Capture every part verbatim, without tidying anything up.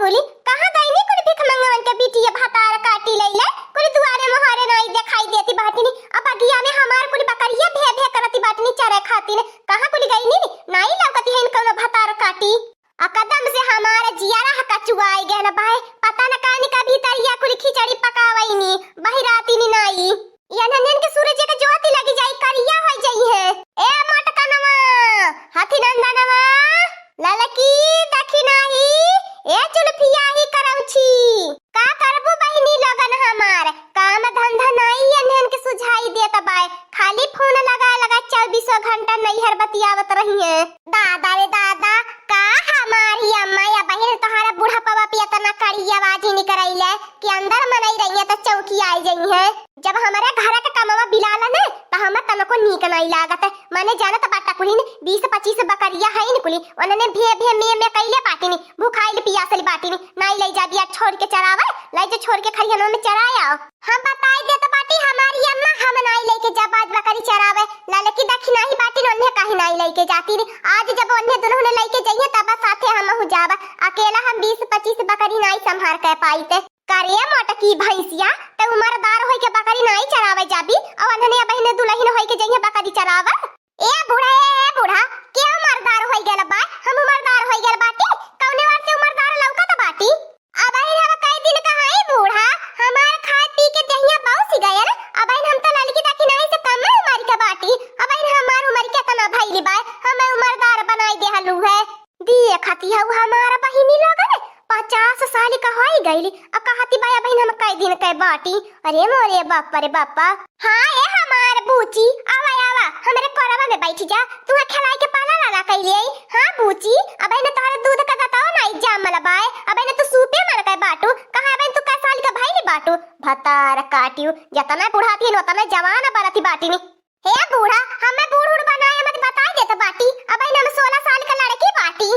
कुली कहाँ गइनी कुली भिखमंगवन के बिटिया भतार काटी लइले? कुली दुआरे मोहरे नाई देखाई देती बाटिनी। अब बगिया में हमार कुली बकरिया भे भे करती बाटिनी चरे खातिन। कहाँ कुली गइनी? नाई लौकती है इनका भतार काटी। आ कदम से हमार जियारा ह कचुआई गहन बाहे। पता न कानी का भीतरिया कुली खिचड़ी पकावइनी, बहिरातिनी नाई। यनहन के सूरज के ज्योति लगी जाई, करिया होइ जइहे। ए मोटकनवा, हथी नंदनवा, ललकी दखिनाही, ए चुलफिया ही करौछी। का करबू बहिनी लोगन हमार, काम धंधा नाई यनहन के सुझाई देत बाय। खाली फोन लगा लगा चउबीसो घंटा नैहर बतियावत रहिहे। दादा रे दादा, का हमारी अम्मा या बहिन तोहरा बुढ़ापवा पे इतना कड़ी आवाज ही निकरैले कि अंदर मनई रहिहे त चौकी आई जइहे। जब हमरे घर के कमवा बिलाला ने, त हमें तनको नीक नाई लागत। मने जानत बाटा कुलिन, बीस पच्चीस बकरिया हइन कुली, ओनने भे भे में में कइले बाटिनी, भुखाइल पियासल बाटिनी, नाई लइ जा दिया छोड़ के चरावे, लइ जा छोड़ के खरिहनवा में चराया। हम बताई देत बाटी हमारी अम्मा, हम नाई लइके जाब आज बकरी चरावे, ललकी दखिनाही बाटिन ओन्हे काहे नाई लइके जातिन। आज जब ओन्हे दुनहुने लइके जइहे तब साथे हमहू जाब, अकेला हम बीस पच्चीस बकरी नाई संभार के पाइत। करे मोटकी भैंसिया, ते उमरदार होई के बकरी नाई चरावे जाबी, अउ अनहने अबहिने दुलहिन होई के जइहे बकरी चरावे। ए बूढ़ा, ए बूढ़ा, के उमरदार होई गेल बा? हम उमरदार होई गेल बाटी? कौने वार से उमरदार लौकत बाटी? अबहिन हम कई दिन का हई बूढ़ा, हमार खाए पी के देहिया बौस गयल। अबहिन हम त ललकी दखिनाही से कम उमर के बाटी। अबहिन हमार उमर केतना भइली बा, हमें उमरदार बनाई देहलू है। देखती हऊ हमार बहिनी लोगन, पचास साल का होई गइली, आ कहती बा, "अबहिन हम कई दिन के बाटी।" अरे मोरे बाप रे बापा। हाँ ए हमार बूची, आवा, आवा, हमरे कोरवा में बैठ जा, तुहे खिलाई के पाला लाला कइले आई। हाँ बूची, अबहिन तोहरे दूध का गताओ नाई जामल बाय, अबहिन तू सूपे मर के बाटू, कहाँ अबहिन तू कै साल का भइली बाटू? भतार काटियो, जतना बुढ़ाती है, ओतना जवान बनती बाटी नी। हे बूढ़ा, हमें बूढ़ उड़ बनाए मत, बताई देत बाटी, अबहिन हम सोलह साल का लड़की बाटी।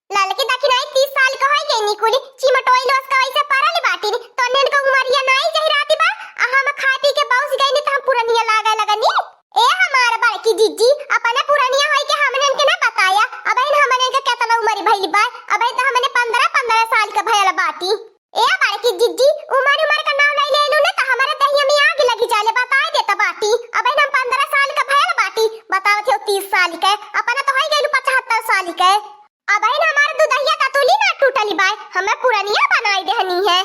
ललकी दखिनाही तीस साल के होई गई निकुली, चिमटोई लोस का वैसे परल बाटी नी, तो नेन का उमरिया नाई जहिराती बा, आ हम खाए पी के बौस गई नी तो हम पुरनिया लागे लगनी। ए हमार बड़की जिज्जी, अपने पुरनिया होई के हमनन के ना बताया, अबहिन हमनन के केतना उमर भइल बा, अबहिन तो हमने पन्द्रह पन्द्रह साल के भयल बाटी। ए बड़की जिज्जी, उमर उमर का नाम नहीं ले लू ना तो हमारे दहिया में आग लगी जाले, बताए देत बाटी। अबहिन हम पन्द्रह साल का भयल बाटी, बतावत हो तीस साल के, अपना तो होई गइलू पचहत्तर साल के। अबहिन हमार दुदहिया ततुली ना टूटली बाय, हमें पुरनिया बनाई देहनी है।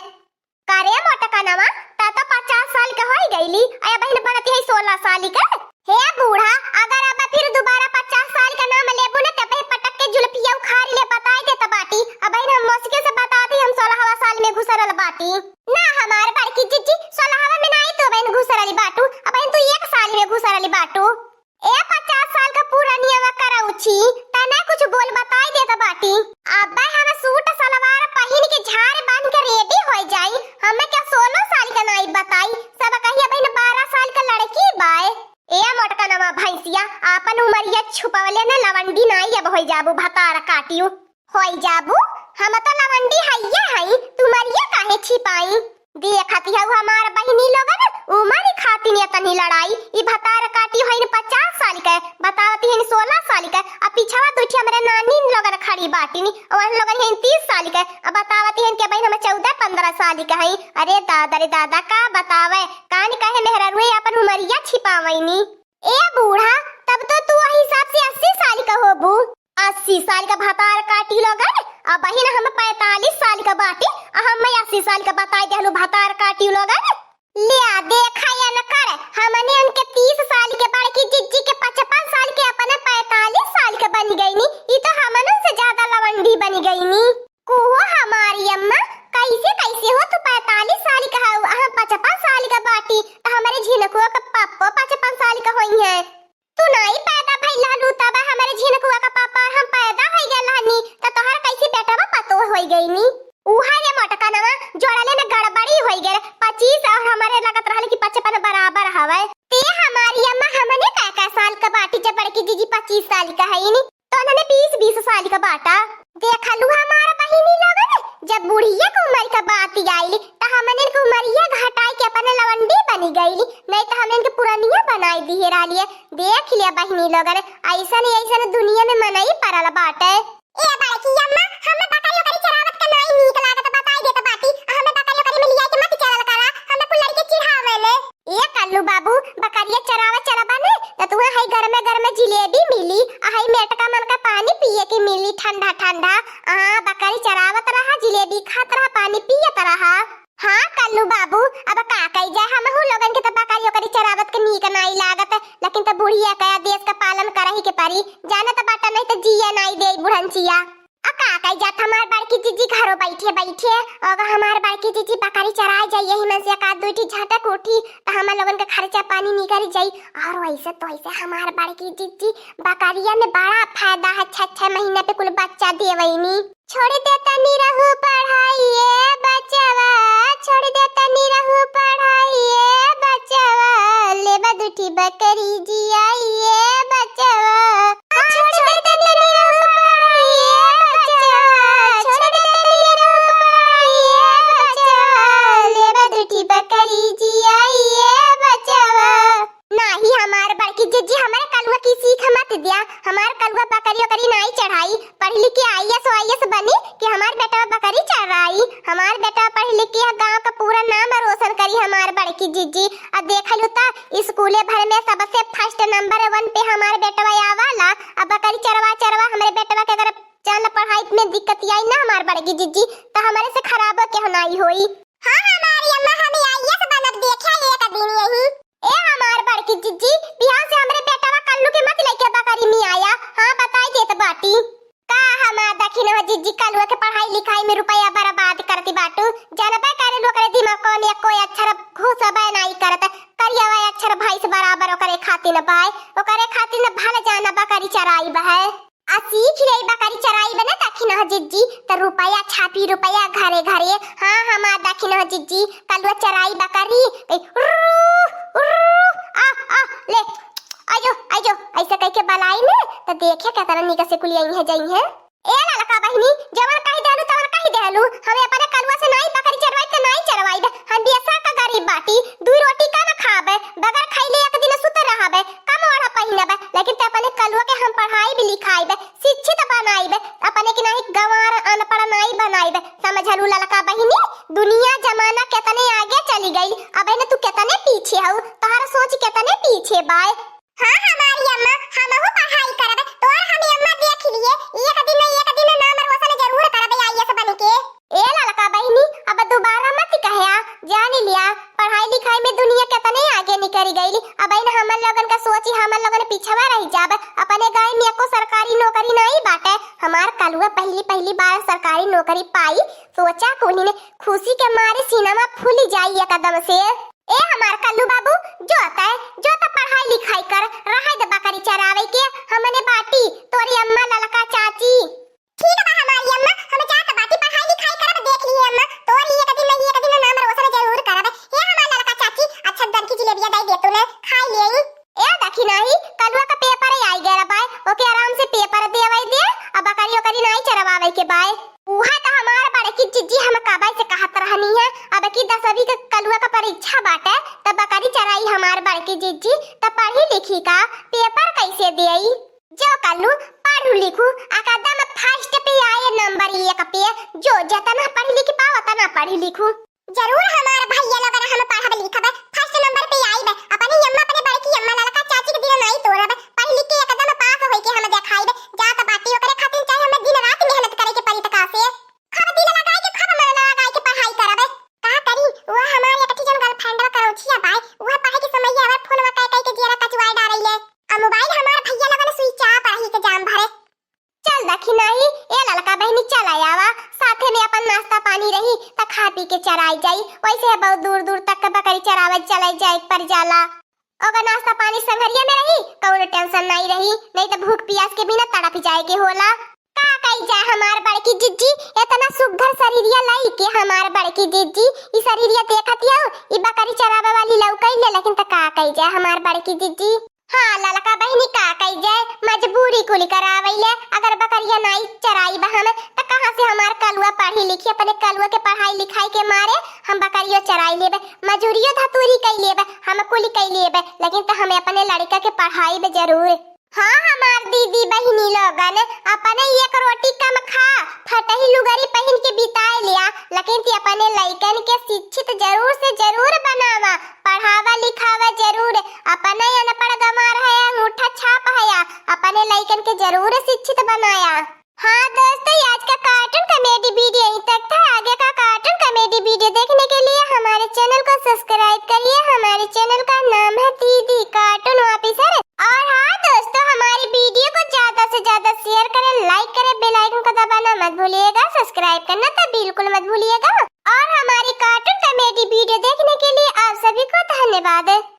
का रे मोटकनवा, ता तो पचास साल के होई गइली, अय अबहिन बनती है सोलह साल के। हे बूढ़ा, अगर अब फिर दोबारा पचास साल का नाम लेबू ना, तबे पटक के जुल्फिया उखाड़ ले, बताई देत बाटी। अबहिन हम मुश्किल से बताती, हम सोलहवा साल में घुसरल बाटी। ना हमार बड़की जिज्जी, सोलहवा में नाई तू अबहिन घुसरली बाटू, अबहिन तू एक साल में घुसरली बाटू। ए पचास साल का पुरनिया वा करौछी, तने कुछ बोल बताई देत बाटी। अबे हम सूट सलवार पहिन के झाड़ बांध के ready होई जाई, हमें क्या सोलह साल के नाई बताई, सब कही अबहिन बारह साल का लड़की बाय। ए मोटकनवा भैंसिया, आपन उमरिया छुपवले न लवंडी नाई अब होई जाबू भतार काटियो। होई जाबू, हम तो लवंडी हइये हई, तुमरिया काहे छिपाई? देखती हऊ हमार बहिनी लोगन, उमर खातिन एतनी लड़ाई, ई भतार काटी होइन पचास साल के, बतावती हइन सोलह साल के, आ पिछवा दुठी हमरे नानी लोगन खड़ी बाटिन, और लोगन हइन तीस साल के, आ बतावती हइन के बहिन हम चौदह पन्द्रह साल के हई। अरे दादा रे दादा, का बतावे, कान कहे मेहररुए आपन उमरिया छिपावैनी। ए बूढ़ा, तब तो तू वही हिसाब से अस्सी साल का होबू। अस्सी साल का भतार काटी लोगन, अबहिन हम पैंतालीस साल का बाटी, आ हम अस्सी साल का बताई देहलू भतार काटी लोगन। लिया देखा या न कर, हमने उनके तीस साल के बड़की जिज्जी के पचपन साल के अपने पैंतालीस साल के बनी गईनी, ई तो हमनन से ज्यादा लवंडी बनी गईनी। कुहो हमारी अम्मा, कैसे कैसे हो तू पैंतालीस साल का हऊ, हम पचपन साल का बाटी, तो हमारे झिनकुआ का पप्पो पचपन साल का होई है। तू नाई पैदा भइल रहलू तब हमरे झिनकुआ का पापा और हम पैदा होई गए रहनी, त तोहर कैसे बेटवा पतोह होई गईनी? उहा रे मोटकनवा, जोड़ले में गड़बड़ी होई गए, पच्चीस और हमारे लगत रहल कि पचपन बराबर हवे। ते हमारी अम्मा हमने कै कै साल का बाटी जब बड़की जीजी पच्चीस साल का हईनी, तो उन्होंने बीस बीस साल का बाटा। देखलू हमार बहिनी लोगन, जब बुढ़िया के उमर का बात आइल, त हमने के उमरिया घटाई के अपने लवंडी बनी गईली, नहीं त हमने के पुरनिया बनाई दिए रहलिए। देख लिया बहिनी लोगन, ऐसन ऐसन दुनिया में मनई परल बाटे। ए बड़की अम्मा, हमें बकरी ओकरी चरावत के नाई नीक लागत। चरावत रहा, जिलेबी खात रहा, पानी पियत रहा। हाँ कल्लू बाबू, अब का कई जाए, हमहू लोगन के त बकरी ओकरी चरावत के नीक नाई लागत, लेकिन त बुढ़िया का आदेश का पालन करही के परी, जानत बाटा नहीं त जिया नाई देई बुढ़नचिया। आ का कई जात हमार बड़की जिज्जी घरो बैठे बैठे, अगर हमार बड़की जिज्जी बकरी चराए जाई, यही में से एक आध दुई ठी झटक उठी त हम लोगन के खर्चा पानी निकल जाई। और वैसे तो वैसे हमार बड़की जिज्जी बकरिया में बड़ा फायदा है, छह छह महीना पे कुल बच्चा देवैनी। छोड़ दे तनी रहू पढ़ाई ए बचवा, छोड़ दे तनी रहू पढ़ाई ए बचवा, लेबा दुठी बकरी जियाई ए बचवा। छोड़ दे तनी रहू पढ़ाई ए बचवा, छोड़ दे तनी रहू पढ़ाई ए बचवा, लेबा दुठी बकरी जियाई ए बचवा। नाही हमार बड़की जिज्जी, हमरे कलुआ की सीख मत दिया। हमार कलुआ बकरी ओकरी नाई चढ़ाई, पढ़ लिख के आईएएस वाईएएस बनी कि हमार बेटवा बकरी चराई। हमार बेटवा पढ़ लिख के गाँव का पूरा नाम रोशन करी हमार बड़की जिज्जी। अब देख लू त स्कूले भर में सबसे फर्स्ट नंबर वन पे हमार बेटवा आवाला। अब बकरी चरवा चरवा हमरे बेटवा के अगर चल पढ़ाई में दिक्कत आई ना हमार बड़की जिज्जी, त हमरे से खराब केहू नाई होई। हाँ हमारी अम्मा, हम आईएएस बनब, देखे एक दिन यही। ए हमार बड़की जिज्जी, बिहान से हमरे बेटवा कल्लू के मत लेके बकरी में आया। हाँ बताई देत बाटी। का हमार दखिन हो जिज्जी, कलुआ के पढ़ाई लिखाई में रुपया बर्बाद करती बाटू। जानबे करे ओकरे दिमाग में कोई अक्षर घुसबे नाई करत। करियावा अक्षर भैंस बराबर ओकरे खातिर बाय, ओकरे खातिर भल जाना बकरी चराई बहे। आ सीख ले बकरी चराई बने दखिन हो जिज्जी, त रुपया छापी रुपया घरे घरे। हाँ हमार दखिन हो जिज्जी, कलुआ चराई बकरी, कही, उर्रू, उर्रू, आ, आ, ले, आजो, आजो, ऐसे कह के बलाई ने, त देखे केतना निक से कुलियाई है जाई है। ए ललका बहिनी, जवन कही देहलू तवन कही देहलू, हमें अपने कलुआ से नाई बकरी चरवाई त नाई चरवाई बे। हम बेसा का गरीब बाटी, दुई रोटी का न खाबे, बगैर खैले एक दिन सुत रहबे, कम ओढ़ा पहिनबे, लेकिन ते अपने कलुआ के हम पढ़ाई भी लिखाई बे, शिक्षित बनाई बे, अपने के नाई गंवार अनपढ़ नाई बनाई बे। समझलू ललका बहिनी, दुनिया जमाना केतने आगे चली गई, अब न तू केतने पीछे हऊ, तोहरा सोच केतने पीछे बाय। हाँ हमारी अम्मा, हमहू पढ़ाई करब, तोर हम अम्मा देख लिए, एक दिन न एक दिन नाम रोशन जरूर करब आईएएस बन के। ए ललका बहिनी, अब दोबारा मत कहया, जान लिया, पढ़ाई लिखाई में दुनिया केतने आगे निकल गई। अब इन हमन लोगन का सोची, हमन लोगन पिछवा रह जाब। अपने गाँव में एको सरकारी नौकरी नाई बाटे। हमार कलुआ पहली पहली बार सरकारी नौकरी पाई, सोचा कुलिन खुशी के मारे सीना में फूली जाई एकदम से। ए हमार कल्लू बाबू, जो तय, जो त पढ़ाई लिखाई कर, रहे दे बकरी चरावे के, हमने बाटी, तोरी अम्मा ललका चाची। ठीक बा हमारी अम्मा, हम जात बाटी पढ़ाई लिखाई करब, देख लिए अम्मा, तोर ही एक दिन नहीं एक दिन नाम रोशन जरूर करब। हे हमार ललका चाची, अच्छा दन की जिलेबिया दे दे तू ने, खाई लेई। ए देखी नाही, कलुआ का पेपर आई गया बाय, ओके आराम से पेपर देवे दे, अब बकरी ओकरी नाई चरवावे के बाय। उहे त हमार बड़की जिज्जी हम कबे से कहत रहनी है, अब की दसवीं के कलुआ का परीक्षा बाटे, त बकरी चराई हमार बड़की जिज्जी, त पढ़ी लिखी का, पेपर कैसे देई? जो कल्लू, पढ़ू लिखू, एकदम फर्स्ट पे आए, नंबर एक पे। जो जतना पढ़ी लिखी पाओ, उतना पढ़ी लिखू। जरूर हमार भैया लोगन हम पढ़ब लिखब, फर्स्ट नंबर पे आइब। अपने अम्मा, अपने बड़की अम्मा, ललका चाची के दिल नाई तोड़ब, पढ़ लिख के एकदम पास होई के हम देखाइब। जात बाटी ओकरे खातिर चाहे हमें दिन रात मेहनत करे के पड़ी त का से। खूब दिल लगाई के, खूब मन लगाई के पढ़ाई करब। का करी, वो हमार एक ठे जन गर्लफ्रेंडवा करौछिया बाय, उहे पढ़े के समय हमार फोनवा कह कह के जियरा कचुआए डारैले। आ मोबाइल हमार भैया लगन स्विच ऑफ रही के जाम भरे। चल देखी नाही, ए ललका बहिनी चल आवा, साथे में अपन नाश्ता पानी रही त खा पी के चराई जाई। वैसे है बहुत दूर दूर तक के बकरी चरावे चले जाए पर जाला। ओकर नाश्ता पानी संघरिया में रही, कौनो टेंशन नहीं रही, नहीं त भूख पियास के बिना तड़प जाए के होला। का कही जाए हमार बड़की जिज्जी, इतना सुघर शरीरिया लाई के हमार बड़की जिज्जी, ई शरीरिया देखत हो, ई बकरी चरावे वाली लौकैले, लेकिन त का कही जाए हमार बड़की जिज्जी। हाँ ललका बहिनी, का कही जाए, मजबूरी कुल करावैले। अगर बकरिया नाई चराई बा हम, त कहाँ से हमार कलुआ पढ़ी लिखी? अपने कलुआ के पढ़ाई लिखाई के मारे हम बकरियो चराई लेबे, मजूरियो धतूरी कई लेबे, हम कुल कई लेबे, लेकिन त हमें अपने लड़का के पढ़ाई बे जरूर। हाँ हमार दीदी बहिनी लोगन, अपने एक रोटी कम खा, फटही लुगरी पहिन के बिताए लिया, लेकिन ती अपने लइकन के शिक्षित जरूर से जरूर बनावा, पढ़ावा लिखावा जरूर। अपने अनपढ़ गंवार है, अंगूठा छाप है, अपने लइकन के जरूर शिक्षित बनाया। हाँ दोस्तों, आज का कार्टून का Comedy video यहीं तक था। आगे का cartoon comedy video देखने के लिए हमारे channel को subscribe करिए। हमारे channel का नाम है दीदी Cartoon Officer। और हाँ दोस्तों, हमारी video को ज्यादा से ज्यादा share करें, like करें, bell icon को दबाना मत भूलिएगा, subscribe करना तो बिल्कुल मत भूलिएगा। और हमारी cartoon comedy video देखने के लिए आप सभी को धन्यवाद।